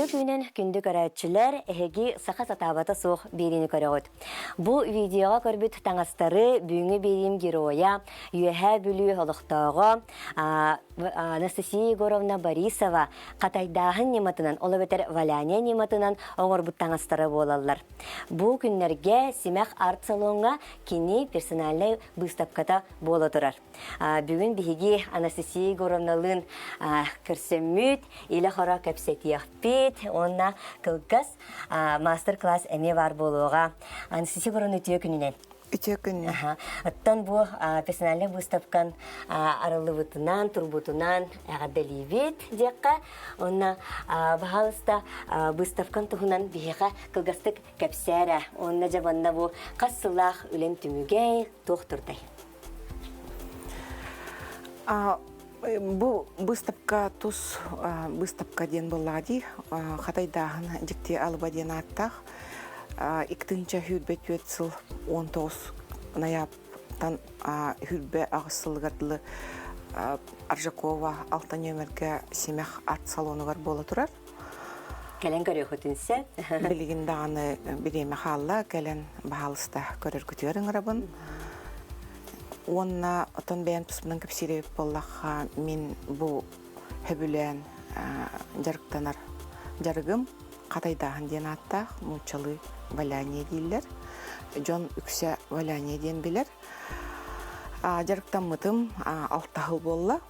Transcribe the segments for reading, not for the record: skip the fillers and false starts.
Үтүө күнүн күндү көрөөччүлэр, эһиги саха сатаабата суох биэриини көрөҕүт. Бу видеоҕа көрбүт таҥастары бүгүҥҥү биэриим геройа, Үөһээ Бүлүү олохтооҕо Анастасия Егоровна Борисова хатайдааһын ньыматынан, ол эбэтэр валяние ньыматынан оҥорбут таҥастара буолаллар. Бу күннэргэ Симэх арт-салоҥҥа кини персональнай быыстапката буола турар. Бүгүн биһиги Анастасия Егоровналыын көрсөммүт, илэ-хоро кэпсэтиэхпит уонна кылгас мастер-класс эмиэ баар буолуоҕа. Анастасия Егоровна үтүө күнүнэн. Үтүө күнүнэн. Оттон бу персональнай выставкан арыллыбытынан, турбутунан эҕэрдэлиибит диэххэ. Уонна баһаалыста выставкан туһунан биһиэхэ кылгастык кэпсээ эрэ. Уонна дьэ манна бу хас сыллаах үлэм түмүгэй, туох турдай? Бу быыстапка тус быыстапка диэн буоллаҕа дии. Хатайдааһын дьикти алыба диэн ааттаах. Икки 2024 сыл 19 ноябтан 28 сылыгар дылы Аржакова алта нүөмэргэ Симэх арт-салонугар буола турар. Кэлэн көрүөхүтүн сөп. Билигин даҕаны бириэмэ хаалла, кэлэн баһаалыста көрөргүтүгэр ыҥырабын. Уонна отон бэйэм туспунан кэпсиир эбит буоллахха, мин бу сөбүлээн дьарыктанар дьарыгым хатайдааһын диэн ааттаах, нууччалыы валяние дииллэр. Дьон үксэ валяние диэн билэр. Дьарыктаммытым алтаһыл буолла.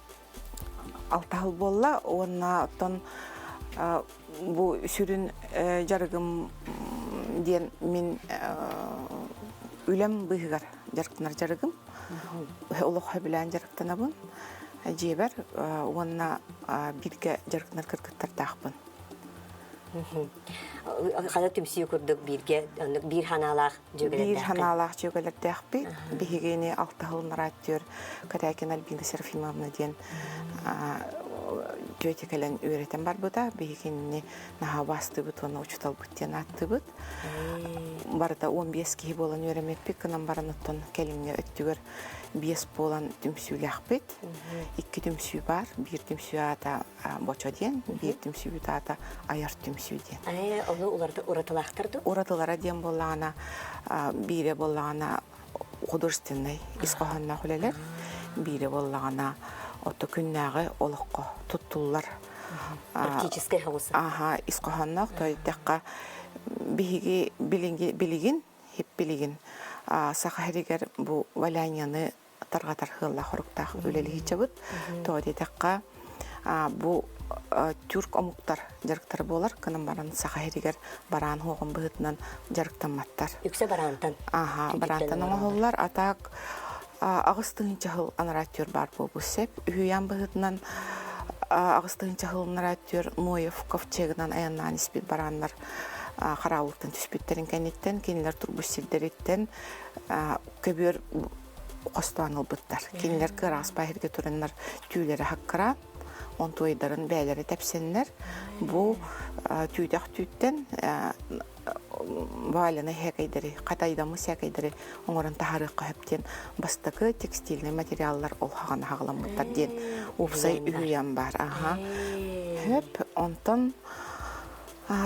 Алтаһыл буолла уонна оттон бу сүрүн дьарыгым диэн мин үлэм быыһыгар дьарыктанар дьарыгым. Олох сөбүлээн дьарыктанабын дьиэбэр уонна бииргэ дьарыктанар кыргыттардаахпын. Хана түмсүү курдук бииргэ оннук биир ханаалаах Биир ханаалаах дьүөгэлэрдээхпит. Биһигини алтаһыл нарааттыыр Корякина Альбина Серафимовна диэн тетя кэлэн үөрэтэн барбыта. Биһигини наһаа убаастыыбыт уонна учууталбыт диэн ааттыыбыт. Барыта 15 киһи буолан үөрэммиппит гынан баран оттон кэлиҥҥэ өттүгэр биэс буолан түмсүүлээхпит. Икки түмсүү баар. Биир түмсүү аата Бочо диэн, биир түмсүүбүт аата Айар түмсүү диэн. Ээ, ону уратылаахтар дуу? Уратылара диэн буоллаҕына, биирэ буоллаҕына художественнай ис хоһоонноох үлэлэр, биирэ буоллаҕына ото күннээҕи олоххо туттуллар практическай соҕус. Аха, ис хоһоонноох тойдахха биһиги билигин хиппилигин саха сиригэр бу валянияны тарҕатар сыаллаах-соруктаах үлэлиһиччэбит. Тоҕо диэтэххэ, бу тюрк омуктар дьарыктара буолар, гынан баран саха сиригэр бараан хуоҕун быһыытынан дьарыктамматтар. Үксэ бараантан. Аха, бараантан оҥоһуллар. А так 8 тыһыынча сыл анараа түөр баар буолбут сөп. Үһүйээн быһыытынан 8 тыһыынча сыл анараа түөр Ноев ковчегынан айаннаан испит барааннар хараабылтан түспүттэрин кэнниттэн кинилэр турбут сирдэриттэн көбүөр хостоон ылбыттар. Кинилэр кыараҕаспа иһиргэ тураннар түүлэрэ хаккыраан, онтуойдарын бэйэлэрэ тэпсэннэр, бу түүтэх түүттэн валенай сээкэйдэри, хатайдаммыт сээкэйдэри оҥорон таһаарыахха сөп диэн бастакы текстильнай материаллар ол хаҕана хаҕыламмыттар диэн уопсай үһүйээн баар. Аха. Хөп, онтон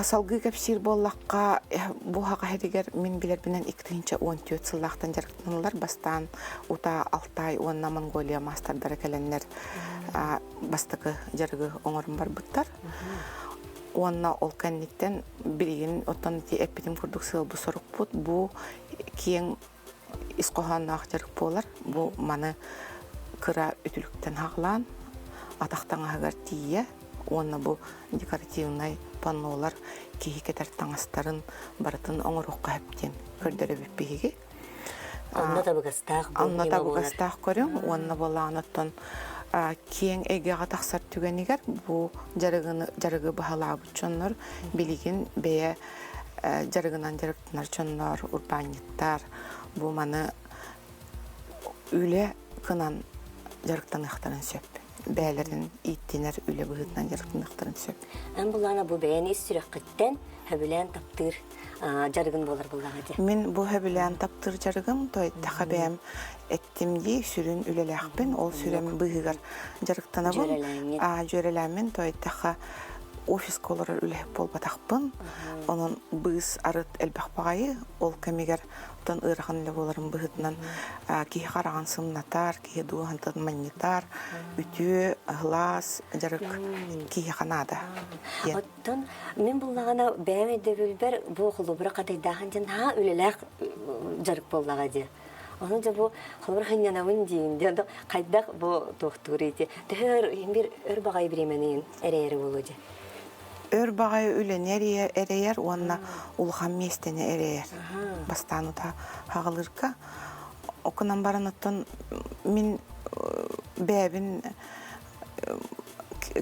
Салгыы кэпсиир буоллахха, бу Саха сиригэр мин билэрбинэн 2014 сыллаахтан дьарыктаналлар. Бастаан утаа Алтай уонна Монголия маастардара кэлэннэр бастакы дьарыгы оҥорон барбыттар. Уонна ол кэнниттэн билигин оттон ити эппитим курдук сыалбыт сорукпут бу киэҥ ис хоһоонноох дьарык буолар. Бу маны кыра үтүлүктэн хаҕылаан атах таҥаһыгар тиийэ уонна бу декоративнай паннолар киһи кэтэр таҥастарын барытын оҥоруохха сөп диэн көрдөрөбүт биһиги. Онно табыгастаах Онно табыгастаах көрүҥ уонна буоллаҕына оттон киэҥ эйгэҕэ тахсар түгэнигэр бу дьарыгыны дьарыгы баһылаабыт дьоннор билигин бэйэ дьарыгынан дьарыктанар дьоннор, урбаанньыттар бу маны үлэ гынан дьарыктаныахтарын сөп. Бэйэлэрин ииттинэр үлэ быһыытынан дьарыктаныахтарын сөп. Эн булаана бу бэйэни ис сүрэххиттэн сөбүлээн таптыыр дьарыгын буолар буоллаҕа дии. Мин бу сөбүлээн таптыыр дьарыгым, то бэйэм эттим дии, сүрүн үлэлээхпин, ол сүрэм быыһыгар дьарыктанабын. Дьүөрэлээммин, то офиска олорор үлэһит буолбатахпын. Онон быыс арыт элбэх баҕайы. Ол кэмигэр оттон ыарахан үлэ буоларын быһыытынан киһи хараҕын сымнатар, киһи дууһатын манньытар, үтүө, ыһылаас дьарык киһиэхэ наада диэн. Оттон мин буллаҕына бэйэм өйдөбүлбэр бу холобура хатайдааһын диэн наһаа үлэлээх дьарык буоллаҕа дии. Ону дьэ бу холобура сынньанабын диин диэн хайдах бу туохтуур ити төһө өр бир өр баҕайы бириэмэни эрэйэр буолуо дьэ. Өр баҕайы үлэни эрэйэр уонна улахан миэстэни эрэйэр. Бастаан утаа хаҕылыырга. Окунан баран оттон мин бэйэбин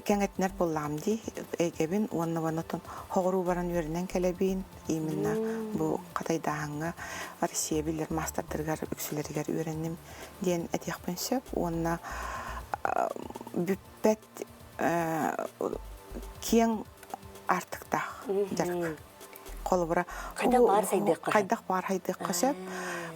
кэҥэтинэр буоллаҕым дии эйгэбин уонна онтон хоҕуруу баран үөрэнэн кэлэбин именно бу хатайдааһыҥҥа Россия биллэр маастардарыгар үксүлэригэр үөрэнним диэн этиэхпин сөп уонна бүппэт киэҥ аартыктаах дьарык Холобура, Хайдах баар сайдыахха сөп. Хайдах баар хайдыахха сөп.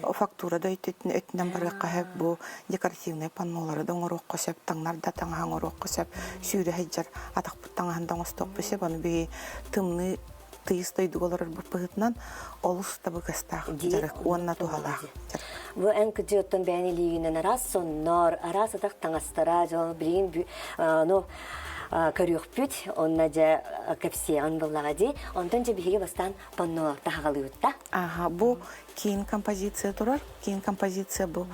Фактура да өттүнэн барыахха сөп. Бу декоративнай паннолары да оҥоруохха сөп, таҥнар да таҥаһы оҥоруохха сөп. Сүүрэ сылдьар атахпыт таҥаһын да оҥостуохпут сөп. Аны биһи тымныы тыйыс дойдуга олорорбут быһыытынан олус табыгастаах дьарык уонна туһалаах дьарык. Бу эн кыдьы оттон бэйэн илиигинэн араас соннор, араас атах таҥастара, дьол билигин ну көрүөхпүт, онно дьэ кэпсиэҕин буллаҕа дии. Онтон дьэ биһиги бастаан панно таһаҕалыыбыт да. Аха, бу киин композиция турар. Киин композиция бу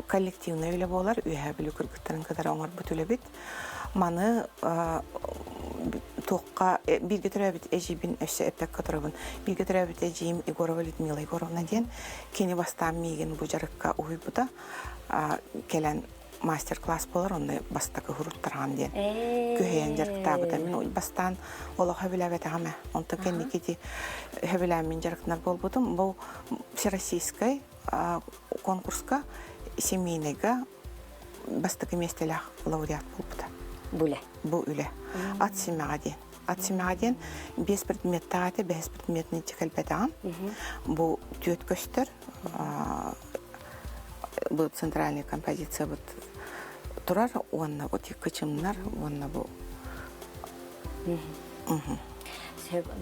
коллективнай үлэ буолар. Үөһээ Бүлүү кыргыттарын кытары оҥорбут үлэбит. Маны туохха бииргэ төрөөбүт эдьиийбин өссө эппэккэ турабын. Бииргэ төрөөбүт эдьиийим Егорова Людмила Егоровна диэн. Кини бастаан миигин бу дьарыкка уһуйбута. Кэлэн мастер-класс буолар, онно бастакы уһуруттараҕын диэн күһэйэн дьарыктаабыта. Мин бастаан олох сөбүлээбэтэҕим ээ. Онтон кэнники ити сөбүлээммин дьарыктанар буолбутум. Бу всероссийскай конкурска семейныйга бастакы миэстэлээх лауреат буолбута. Бу үлэ? Бу үлэ. Ат симэҕэ диэн. Ат симэҕэ диэн биэс предметтээх этэ, бэһис предметин иччи кэлбэтэҕим. Бу түөрт көстөр. Бу центральный композициябыт турар уонна бу кычымнар уонна бу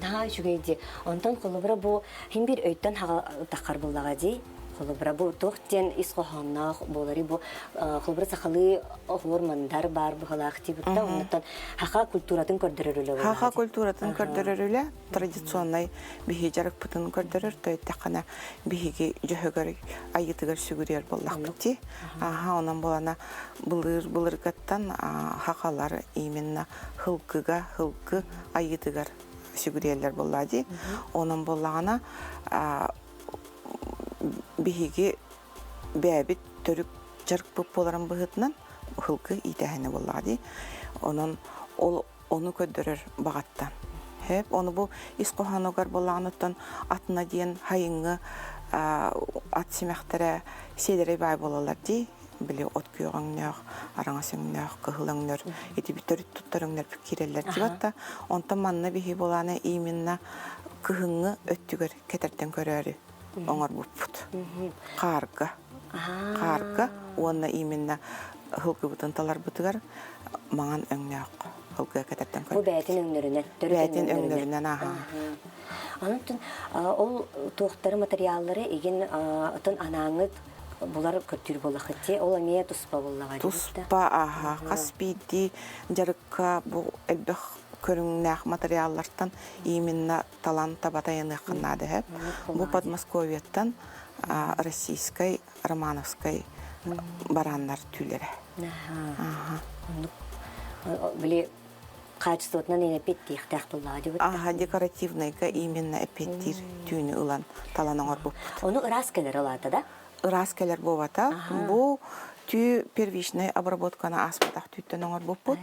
Наһаа үчүгэй дии. Онтон холобура бу хин бир өйтөн таххар буллаҕа дии. Холобура бу туох диэн ис хоһоонноох буолары бу холобура сахалыы оһуор мандар баар быһалаах диибитта оннуттан хаха культуратын көрдөрөр үлэ Хаха культуратын көрдөрөр үлэ традиционнай биһиги дьарыкпытын көрдөрөр төйтэххинэ биһиги дьөһөгөр айыытыгар сүгүрүйэр буоллахпыт дии. Аха онон буолана былыр былыргаттан хахалар именно хылгыга хылгы айыытыгар сүгүрүйэллэр буоллаа дии. Онон буоллаҕына биһиги бэйэбит төрүт дьарыкпыт буоларын быһыытынан хылгы иитээһинэ буоллаҕа дии. Онон ол ону көрдөрөр баҕаттан. Хөп, ону бу ис хоһоонугар буоллаҕыныттан атына диэн хайыҥҥы ат симэхтэрэ сиэдэрэй баай буолаллар дии. Били от күөх өҥнөөх, араҥас өҥнөөх, кыһыл өҥнөр ити төрүт туттар өҥнөр киирэллэр дии да. Онтон манна биһи буолаана именно кыһыҥҥы өттүгэр кэтэрдэн көрөөрү оҥорбуппут. Хаарга. Хаарга уонна именно һылгыбытын таларбытыгар маҥан өҥнөөх һылгыга кэтэрдэн Бу бэйэтин өҥнөрүнэн, төрүт Бэйэтин өҥнөрүнэн ааһа. Онон ол туохтары материаллары игин атын анааҥыт булар көрдүүр буоллаххыт дии. Ол эмиэ туспа буоллаҕа Туспа аха хас биирдии дьарыкка бу элбэх көрүҥнээх материаллартан именно талан таба тайаныаххын наада сөп. Бу Подмосковьеттан российскай Романовскай барааннар түүлэрэ. Оннук били качествотынан эппиэттиэхтээх буоллаҕа дии Аха, декоративнайга именно эппиэттиир түүнү ылан талан оҥорбуппут. Ону ыраас кэлэр ылаата да? Ыраас кэлэр буолбата. Бу түү первичный обработканы ааспатах түүттэн оҥорбуппут.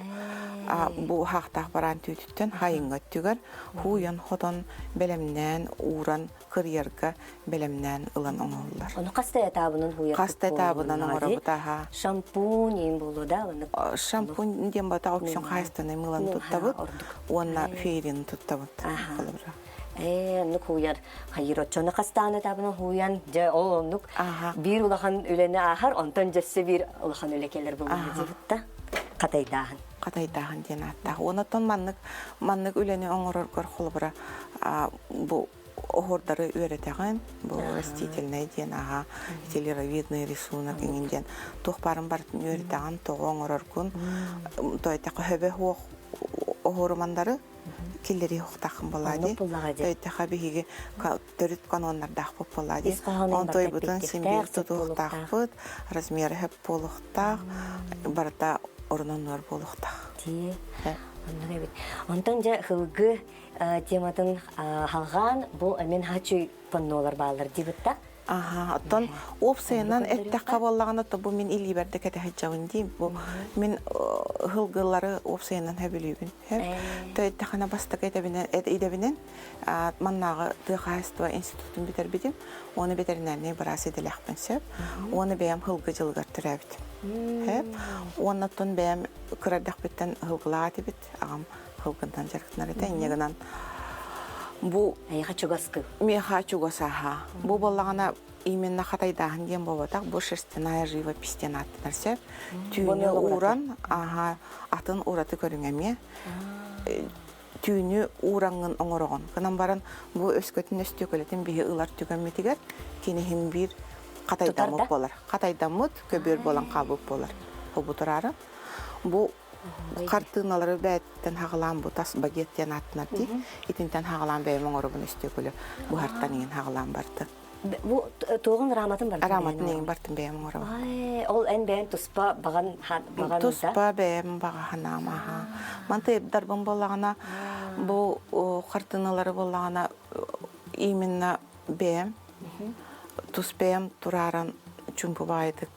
Бу хаахтаах бараан түүтүттэн хайыҥҥа өттүгэр хууйан-хотон бэлэмнээн ууран кырыйарга бэлэмнээн ылан оҥоһуллар. Ону хас да этабынан хуйар Хас да этабынан оҥоробут аха. Шампунь иин буолуо да уонна Шампунь диэн бата оксюн хаайыстанай мылан туттабыт уонна фейрин туттабыт холобура. Ээ, оннук хууйар хайыр оччону хастаан этабынан хууйан дьэ ол оннук биир улахан үлэни ааһар онтон дьэссе биир улахан үлэ кэлэр буолуо диэбит да хатайдааһын. Хатайдааһын диэн ааттаах. Онон маннык маннык үлэни оҥороргор холобура бу оһуордары үөрэтэҕин, бу растительнай диэн аха телеровидный рисунок иҥин диэн туох баарын барытын үөрэтэҕин, тоҕо оҥороргун, тойтаха хөбө хуох оһуорумандары киллэрии хуохтааххын буоллаа дии. Тойтаха биһиги төрүт каноннардаахпыт буоллаа дии. Онтойбутун син биир тутуохтаахпыт, размеры хөп буолуохтаах, барыта орун-оннугар буолуохтаах. Дии. Оннук эбит. Онтон дьэ хылгы тематын халҕаан бу эмин хачуй паннолар бааллар дибитта. Аха, оттон уопсайынан эттэххэ буоллаҕына, то бу мин илиибэр да кэтэһэдьэбин дии. Бу мин һылгылары уопсайынан хөбүлүүбүн. То эттэххинэ бастакы идэбинэн маннааҕы тыа хаһаайыстыба институтун бүтэрбитим. Уонна ветеринарнай быраас идэлээхпин сөп. Уонна бэйэм һылгы дьылыгар төрөөбүтүм. Хөп. Уонна оттон бэйэм кыра эрдэхпиттэн һылгылаах этибит. Аҕам һылгынтан дьарыктанар этэ. Инньэ гынан бу Эйиэхэ чугаскы. Миэхэ чугас аха. Бу буоллаҕына именно хатайдааһын диэн буолбатах, бу шерстяная живопись диэн ааттанар сөп. Түүнү ууран, аха, атын ураты көрүҥ эмиэ. Түүнү уураҥҥын оҥороҕун. Гынан баран бу өскөтүн өстүөкөлөтүн биһи ылар түгэммитигэр киниһин биир хатайдаммыт буолар. Хатайдаммыт көбүөр буолан хаалбыт буолар. Бу тураары. Бу хартыыналары бэйэттэн хаҕылаан бу тас багет диэн ааттанар дии. Итинтэн хаҕылаан бэйэм оҥоробун өстүөкүлү буһартан иҥин хаҕылаан бартын. Бу туоҕун раматын бартын? Раматын иҥин бартын бэйэм оҥоробун. Ол эн бэйэн туспа баҕан баҕан Туспа бэйэм баҕа санаам аха. Манта дарбын буоллаҕына бу хартыыналары буоллаҕына именно бэйэм тус бэйэм турааран чумпу баайдык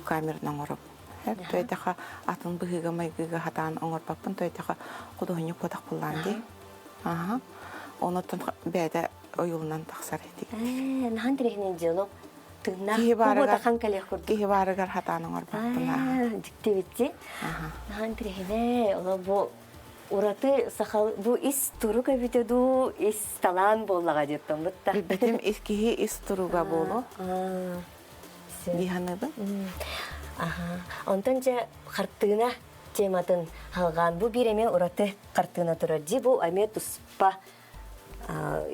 камераны оҥоробун. Төйтөхө атын быһыыга-майгыга хатаан оҥорбоппун, төйтөхө худуоһунньук буотах буллаан дии. Аха. Онуттан бэйэтэ ойуулунан тахсар этик. Ээ, наһаа интэриэһинэй дьыала. Тыыннаах Киһи баарыгар буотахан кэлиэх курдук. Киһи баарыгар хатаан оҥорбоппун. Аа, дьикти битти. Наһаа интэриэһинэй. Оло бу ураты сахал бу ис турук эбитэ дуу, ис талаан буоллаҕа диэттэн бутта. Билбэтим ис киһи ис туруга буолуо. Дии саныыбын. Онтон дьэ хартыына тематын халҕаан бу биир эмиэ ураты хартыына турар дии бу эмиэ туспа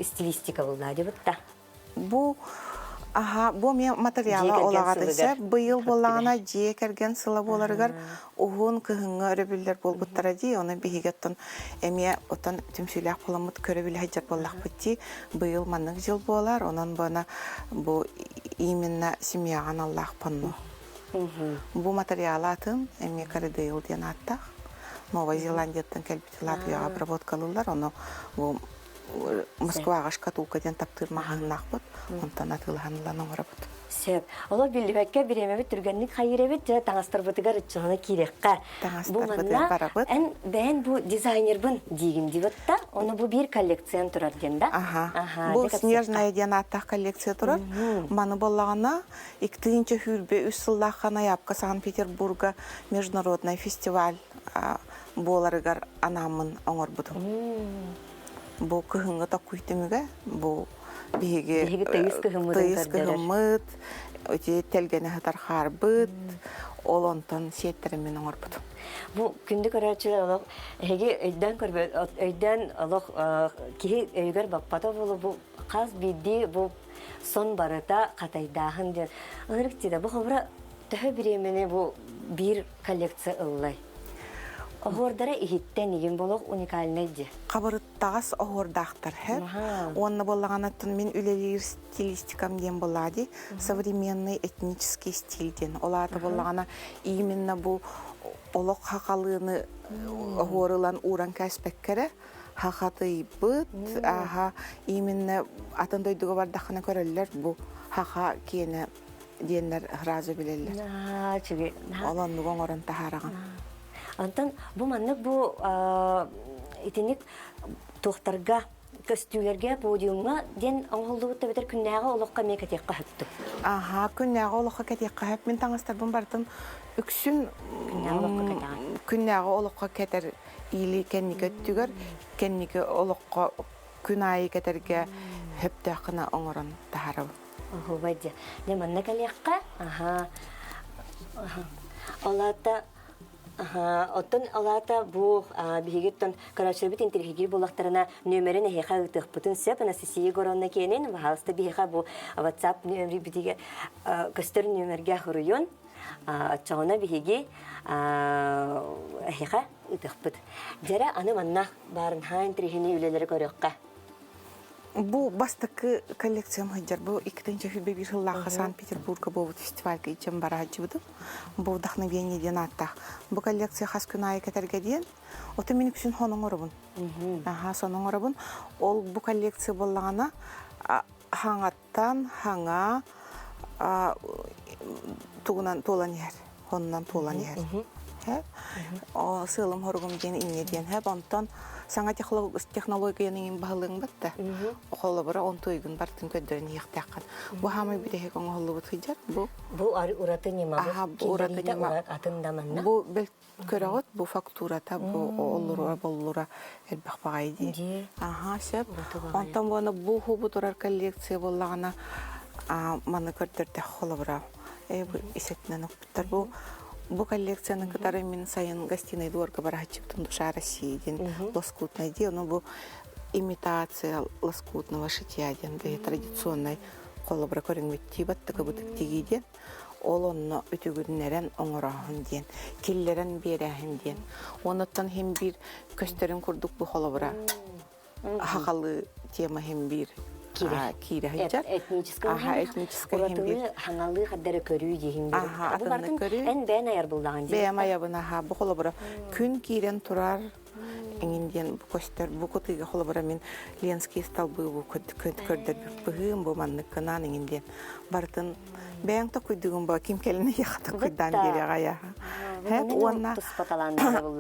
стилистика булла дибитта. Бу аха бу эмиэ материала олаҕатыса быйыл буоллаҕына дьиэ кэргэн сыла буоларыгар уһун кыһыҥҥы өрөбүллэр буолбуттара дии ону биһиги оттон эмиэ оттон түмсүүлээх буоламмыт көрөбүл сылдьар буоллахпыт дии быйыл маннык дьыл буолар онон буона бу именно семьяҕа аналлаах панно бу материала атын эмиэ Карадейл диэн ааттаах Новая Зеландияттан кэлбит Латвияҕа обработкалыыллар ону бу Москваҕа шкатулка диэн таптыыр маҕаһыыннаахпыт. Онтон атыылаһан ылан оҥоробут. Сөп. Олох биллибэккэ бириэмэбит түргэнник хайыыр эбит. Дьэ, таҥастарбытыгар ыччалана киириэххэ. Таҥастарбытыгар барабыт. Эн бэйэн бу дизайнербын диигин дибитта. Ону бу биир коллекциян турар диэн да? Аха. Бу Снежная диэн ааттаах коллекция турар. Маны боллаҕына, икки хүүрбэ үс сыллаахха Ноябка Санкт-Петербурга международный фестиваль буоларыгар анааммын оҥорбутум. Бу кыһыҥҥы токкуй түмүгэ, бу биһиги Биһиги тыйыс кыһыммытын тыйыс көрдөрөр. кыһыммыт, ити тэлгэнэ сытар хаарбыт, ол онтон сиэттэрин мин оҥорбутум. Бу күндү көрөөччүлэр олох эһиги өйдөөн көрбөт өйдөөн олох киһи өйүгэр баппата буолу бу хас биирдии бу сон барыта хатайдааһын диэн ынырык дида бу хобура төһө бириэмэни бу биир коллекция ыллай Оһуордара иһиттэн игин болох уникальнай дии. Хабырыттаҕас оһуордаахтар һэ. Уонна буоллаҕына мин үлэлиир стилистикам диэн буоллаҕа дии. Современный этнический стиль диэн. Ол аата буоллаҕына именно бу олох хахалыыны оһуор ылан ууран кээспэккэ хахатыйбыт, аха именно атын дойдуга бардаххына көрөллөр бу хаха киэнэ диэннэр сразу билэллэр. Үчүгэй. Ол оннугу оҥорон таһаараҕын. Онтон бу маннык бу итинник туохтарга көстүүлэргэ подиумҥа диэн оҥоһуллубут эбэтэр күннээҕи олоххо эмиэ кэтиэххэ сөптүк. Аха, күннээҕи олоххо кэтиэххэ сөп. Мин таҥастарбын барытын үксүн күннээҕи олоххо кэтэр или кэнники өттүгэр кэнники олоххо күн аайы кэтэргэ сөптөөх гына оҥорон таһаарабын. Оһуобай дьэ. Дьэ манна кэлиэххэ. Аха. Ол аата Оттон алаата бу биһигиттэн көрөөччүлэрбит интириэһиргиир буоллахтарына нүөмэрин эһиэхэ ыытыахпытын сөп. Анастасия Егоровна киэнин, баһаалыста биһиэхэ бу WhatsApp нүөмэрбитигэр көстөр нүөмэргэ суруйун. Оччоҕуна биһиги эһиэхэ ыытыахпыт. Дьэрэ аны манна баарын хаан интириэһинэй үлэлэри көрүөххэ. Бу бастакы коллекциям сылдьар. Бу 2021 сыллаахха Санкт-Петербурга буолбут фестивальга илдьэн барааччыбытым. Бу вдохновение диэн ааттаах. Бу коллекция хас күн аайы кэтэргэ диэн. Ото мин үксүн хон оҥоробун. Аха, сон оҥоробун. Ол бу коллекция буоллаҕына хаҥаттан хаҥа тугунан туолан иһэр. Хонунан туолан иһэр. Сыалым хоругум диэн инньэ диэн хэп. Онтон саҥа технологияны иҥин баһылыаҥ батта. Холобура он туйгун бартын көрдөрөн иһиэхтээххин. Бу хаамай бүтэһик оҥоһуллубут сылдьар. Бу Бу ураты ньыма. Аха, бу ураты ньыма. Атын да манна. Бу көрөҕүт бу фактурата бу оллура боллура элбэх баҕайы дии. Аха, сөп. Онтон буона бу хубу турар коллекция буоллаҕына маны көрдөрдөх холобура исэтинэн укпуттар. Бу бу коллекцияны кытары мин сайын гостиный дворга барааччыбытын душа России диэн лоскутный дии. Ону бу имитация лоскутного шитья диэн бэйэ традиционнай холобура көрүҥмүттии баттыкыбытык тигии диэн ол онно үтүгүннэрэн оҥорооһун диэн киллэрэн биэрээһин диэн онуттан иһин биир көстөрүн курдук бу холобура хахалы тема иһин биир киирэ сылдьар. Этническэй Аха, этническэй иһин биир. Уратылыы хаҥалыы хардары көрүү диэһин биир. Аха, Бу атынны бартын көрүү. эн бэйэн айар буллаҕын дии. Бэйэм айабын аха, бу холобура күн киирэн турар эҥин диэн бу көстөр. Бу кытыыга холобура мин Ленский столбы бу көрдөрбүт быһыым бу маннык гынан эҥин диэн барытын бэйэҥ токуйдугун бу ким кэлин эйиэхэ токуйдаан биэриэҕэ Хэт уонна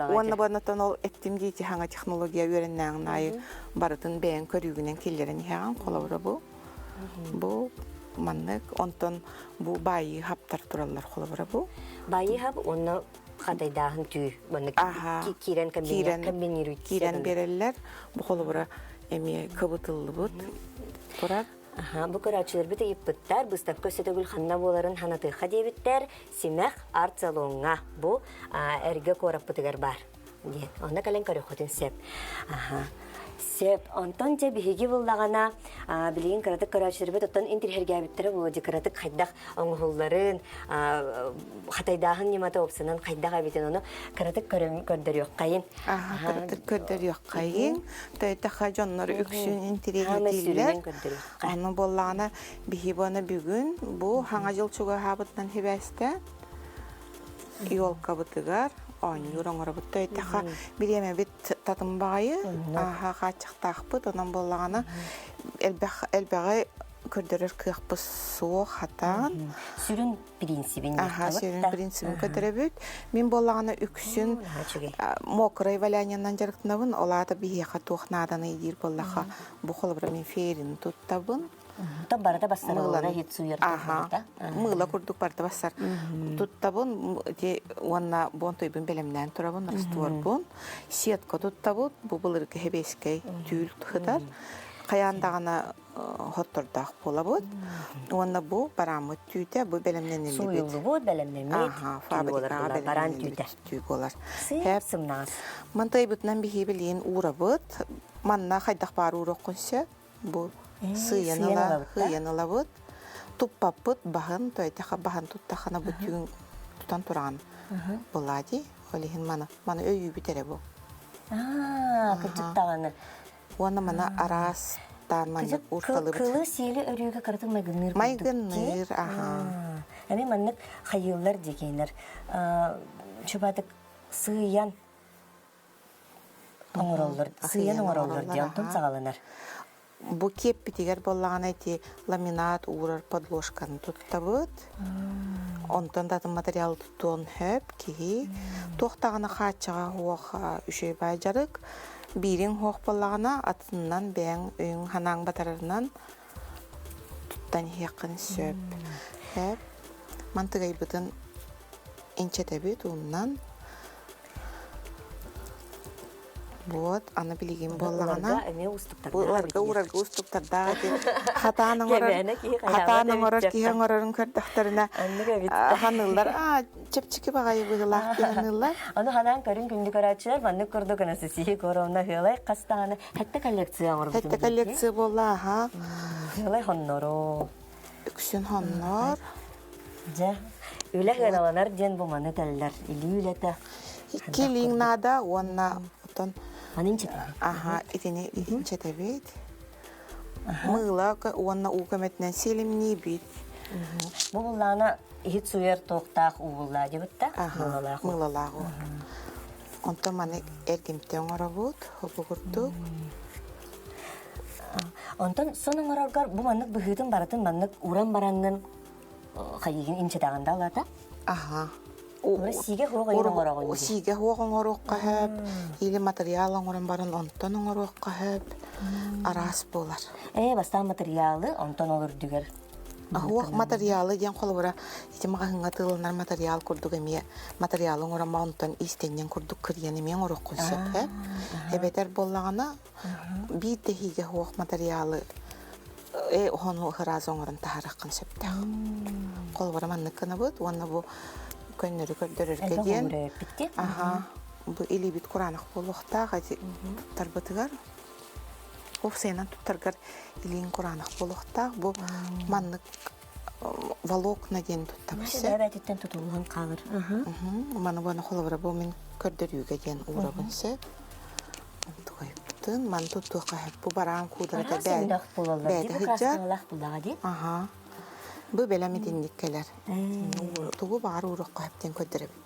уонна буоннаттан ол эттим дии хаҥа технология үөрэннээҕин аайы барытын бэйэҥ көрүүгүнэн киллэрэн иһэҕин холобура бу бу маннык онтон бу баайыы хаптар тураллар холобура бу баайыы хап уонна хатайдааһын түү маннык киирэн комбинируй киирэн биэрэллэр бу холобура эмиэ кыбытыллыбыт турар Аха, бу көрөөччүлэрбит ыйыппыттар, быыстапка өссө төгүл ханна буоларын ханатыахха диэбиттэр, Симэх арт-салоҥҥа бу эргэ куораппытыгар баар диэн. Онно кэлэн көрүөххүтүн сөп. Аха. Сөп. Онтон дьэ биһиги буллаҕына билигин кыратык көрөөччүлэрбит оттон интириэһиргээбиттэрэ буолуо дии кыратык хайдах оҥоһулларын, хатайдааһын ньымата уопсанан хайдах эбитин ону кыратык көрдөрүөххэйин. Аха, кыратык көрдөрүөххэйин. Төйтөхө дьоннор үксүн интириэһиргииллэр. Ону буоллаҕына биһи буона бүгүн бу хаҥа дьыл чугаһаабытынан сибээстэ елкабытыгар оонньуур оҥоробут. Төйтөхө бириэмэбит татым баҕайы, ааһа хааччахтаахпыт. Онон буоллаҕына элбэх элбэҕи көрдөрөр кыахпыт суох хатаан. Сүрүн принцибин Аха, сүрүн принцибин көтөрөбүт. Мин буоллаҕына үксүн мокрой валянянан дьарыктанабын. Ол аата биһиэхэ туох нааданый диир буоллаха, бу холобура мин ферин туттабын. То барыта бассарылара хит суйар Аха, мыыла курдук барыта бассар. Туттабын уонна бонтойбун бэлэмнээн турабын, растворбун. Сетка туттабыт, бу былыргы хэбиэскэй түүл сытар. Хайаан даҕаны хоттордоох буолабыт. Уонна бу барааммыт түүтэ бу бэлэмнэниллибит. Сууйуллубут, бэлэмнэммит түү буолар, бараан түүтэ. Түү буолар. Сып сымнаҕас. Мантайбытынан биһи билиин уурабыт. Манна хайдах баар ууруоххун сөп. Бу сыыйан ыла, ылабыт. Туппаппыт баһын, тойтаха баһын туттахана бу түүн тутан туран буолаа дии. Ол иһин маны, маны өйүүбүт эрэ бу. Аа, кырдьык даҕаны. Уонна маны араас таан маннык уурталыбыт. Кылы сиэли өрүүгэ кыратын майгынныыр Майгынныыр, аха. Эми маннык хайыыллар дикейнер. Чубатык сыыйан оҥороллор, сыыйан оҥороллор диэн онтон саҕаланар. Бу киэппитигэр буоллаҕына ити ламинат уурар подложканы туттабыт. Онтон да атын материал туттуон сөп киһи. Туох даҕаны хааччаҕа суох үчүгэй баай дьарык. Биириҥ суох буоллаҕына атынынан бэйэҥ өйүҥ-санааҥ батарарынан туттан иһиэххин сөп. Сөп. Мантыгайбытын инчэтэбит ууннан. Вот, аны билигин буоллаҕына эмиэ бу ыларга уурарга уустуктардаах ити хатаан оҥорор хатаан оҥорор киһи оҥорорун көрдөхтөрүнэ ханыыллар аа чэпчэки баҕайы быһыылаах диэн ханыыллар. Ону ханаан көрүн күндү көрөөччүлэр маннык курдук Анастасия Егоровна ыалай хастааны хэтте коллекция оҥорбутун Хэтте коллекция буолла аха. Ыалай хонноро. Үксүн хоннор. Дьэ, үлэ ыаналанар диэн бу маны этэллэр. Илии үлэтэ. Икки илииҥ наада уонна оттон Маны инчэтэбит. Аха, итини инчэтэбит. Мыыла уонна уу көмөтүнэн силимниибит. Бу буллаана иһит суйар туохтаах уу буллаа дебит да? Мыылалаах. Мыылалаах уу. Онтон маны эргимтэ оҥоробут, обугурдук. Онтон сон оҥороргор бу маннык быһыытын барытын маннык уран бараҥҥын хайыгын инчэтэҕин да алата? Аха. Сиигэ хуох оҥороҕун Сиигэ хуох оҥоруохха сөп, или материал оҥорон баран онтон оҥоруохха сөп, араас буолар. Ээ, бастаан материалы, онтон ол үрдүгэр Хуох материалы диэн холобура ити маҕаһыыҥҥа тыыланар материал курдук эмиэ материалы оҥорон онтон иистэнньэҥ курдук кырыйан эмиэ оҥоруоххун сөп ээ. Эбэтэр буоллаҕына биир да иһиигэ хуох материалы э оһону ыраас оҥорон таһаарыаххын сөптөөх. Холобура маннык гынабыт уонна бу көннөрү көрдөрөргө диэн аха бу илиибит кураанах буолуохтаах эти туттарбытыгар уопсайынан туттаргар илииҥ кураанах буолуохтаах бу маннык волокна диэн туттабыт сөп тутуллан хаалар маны буона холобура бу мин көрдөрүүгэ диэн уурабын сөп Тугайбытын маны туттуохха сөп. Бу бараан куударата бэйэтэ сылдьар. Аха. Бу бэлэм итинник кэлэр. Тугу баҕар ууруохха сөп диэн көрдөрөбүт.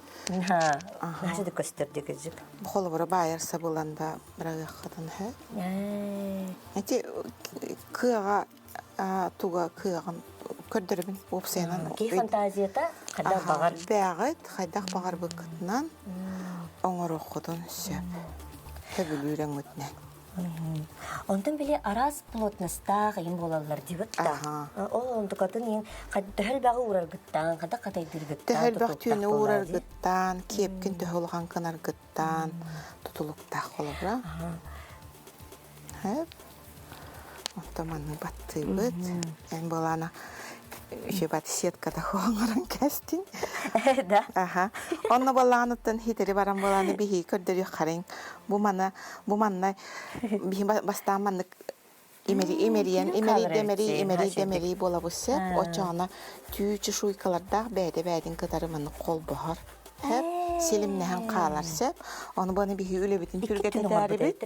Аха. Да көстөр дикизик. Бу холобура баайар сабылан да бырагыаххытын сөп. Эти кыаҕа туга кыаҕын көрдөрөбүн уопсайынан. Киһи фантазията хайдах баҕар. Бэҕит хайдах баҕарбыккытынан оҥоруоххутун сөп. Сөбүлүүр өҥҥүтүнэн. Онтон били араас плотностаах иин буолаллар дибит да. Ол онтукатын иин төһө элбэҕи уураргыттаан, хайдах хатайдыргыттаан Төһө элбэх түүнү уураргыттаан, киэпкин төһө улахан гынаргыттаан тутулуктаах холобура. Сөп. Онтон манны баттыыбыт. Эн буолаана үчүгэй сетката оҥорон кэстин. Да. Аха. Онно буоллаҕыныттан хитери баран буолааны биһиги көрдөрүөх харыҥ. Бу мана бу манна биһи бастаан маннык имери имерийэн имерий дэмэрий имерий дэмэрий буолабыт сөп. Оччоҕуна түү чешуйкалардаах бэйэтэ бэйэтин кытары маннык холбоһор. Сөп. Силимнэһэн хаалар сөп. Ону баны биһи үлэбитин түргэтэтээрибит.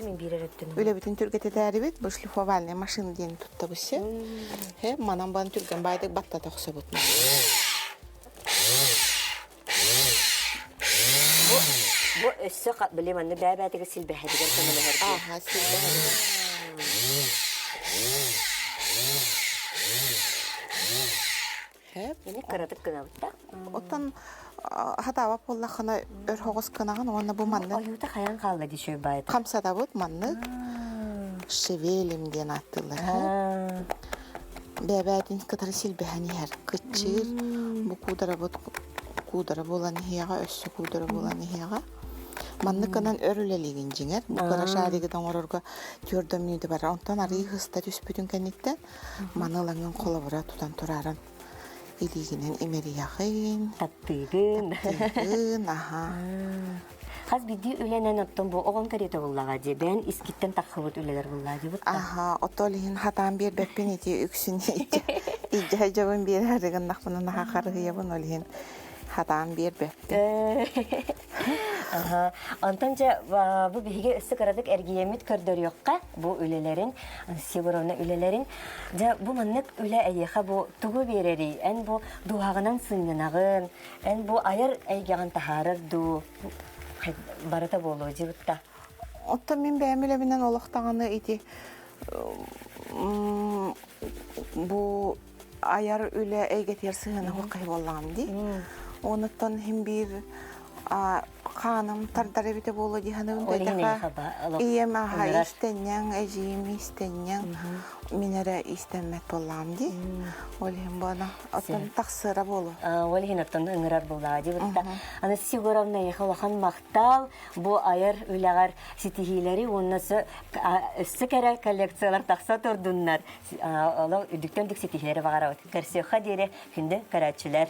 Үлэбитин түргэтэтээрибит. Бу шлифовальная машина диэн туттабыт сөп. Хэ, манан баны түргэн баайдык баттата охсобут. Бу бу өссө били манны бэйэ-бэйэтигэр силбэһэригэр көмөлөһөр. Ааха, силбэһэригэр. Ини кыратык гынабыт да. Оттон хатаабат буоллаххына өр хоҕус гынаҕын уонна бу маннык Ойуута хайан хаалла дии баайыта. Хамсатабыт маннык шевелим диэн ааттыыллар. Бэбээтин кытары силбэһэн иһэр кыччыыр бу куударабыт куудара буолан иһиэҕэ өссө куудара буолан иһиэҕэ. Маннык гынан өр үлэлиигин дьиҥэр. Бу кыра шаригы оҥорорго түөрт мүнүүтэ барар. Онтон арыы сыста түспүтүн кэнниттэн Маны ылаҥҥын холобура тутан турааран илиигинэн имэрийэҕин. Таптыыгын. Таптыыгын, аха. Хас биирдии үлэнэн оттон бу оҕоҥ кэриэтэ буллаҕа дии, бэйэн искиттэн таххыбыт үлэлэр буллаа дии бутта. Аха, ото ол иһин хатаан биэрбэппин ити үксүн илдьэ дьабын биэрээри гыннахпына наһаа харыһыйабын ол иһин хатаан биэрбэппин. Аха. Онтон дьэ бу биһиги өссө кыратык эргийэммит көрдөрүөххэ бу үлэлэрин, Сидоровна үлэлэрин. Дьэ бу маннык үлэ эйиэхэ бу тугу биэрэрий? Эн бу дууһаҕынан сынньанаҕын, эн бу айар эйгэҕин таһаарар дуу барыта буолуо дьыбытта. Оттон мин бэйэм үлэбинэн олох даҕаны ити бу айар үлэ эйгэтигэр сыһыана хуох киһи буоллаҕым дии. Онуттан иһин биир Хааным тардар эбитэ буолуо дии саныыбын тэтэхэ. Ийэм аха иистэнньэҥ, эдьиийим иистэнньэҥ, мин эрэ иистэммэт буоллаҕым дии. Ол иһин буона оттон тахсыара буолуо. Ол иһин оттон ыҥырар буоллаҕа дии бытта. Анастасия Егоровна эйиэхэ улахан махтал бу айар үлэҕэр ситиһиилэри уонна өссө кэрэ коллекциялар тахса турдуннар. Олох үрдүктэн үрдүк ситиһиилэри баҕарабыт. Көрсүөххэ диэри күндү көрөөччүлэр.